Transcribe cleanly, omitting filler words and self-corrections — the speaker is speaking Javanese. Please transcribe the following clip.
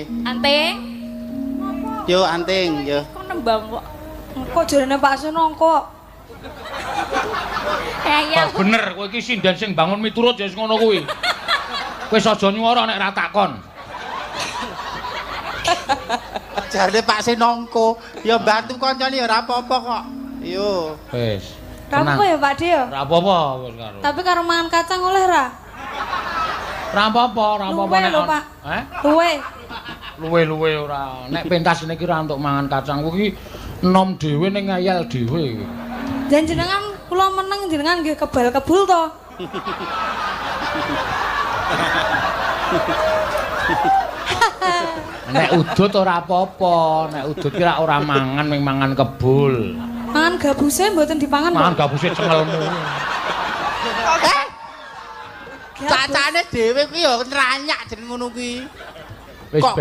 Anting. Yo anting, yo. Kok nembang kok. Kok jarene Pak Sunongko? Ngeyel. Wah, bener kowe iki sinden sing bangun miturut ya wis ngono kuwi. Kowe aja nyuwara nek ra takon. Jarene Pak Senongko, ya bantu kancane ya ora apa-apa kok. Yo. Wis. Ra apa ya Pak De ya? Ra apa-apa wis karo. Tapi karo mangan kacang oleh ra? Ra apa-apa, ra apa-apa Luwe lho, Pak. Heh? Luwe. Luwe-luwe ora. Nek pentas ini ki ora entuk mangan kacang kuwi enom dhewe ning ngeyel dhewe. Dan jenengan kula meneng jenengan nggih kebal kebul to. Nek udut ora apa-apa, nek udut ki ra ora mangan ming mangan kebul. Mangan gabuse mboten dipangan, Mangan Pak. gabuse cengelmu. Eh? Cacane dhewe kuwi ya nranyak jeneng ngono kuwi. Wis Kok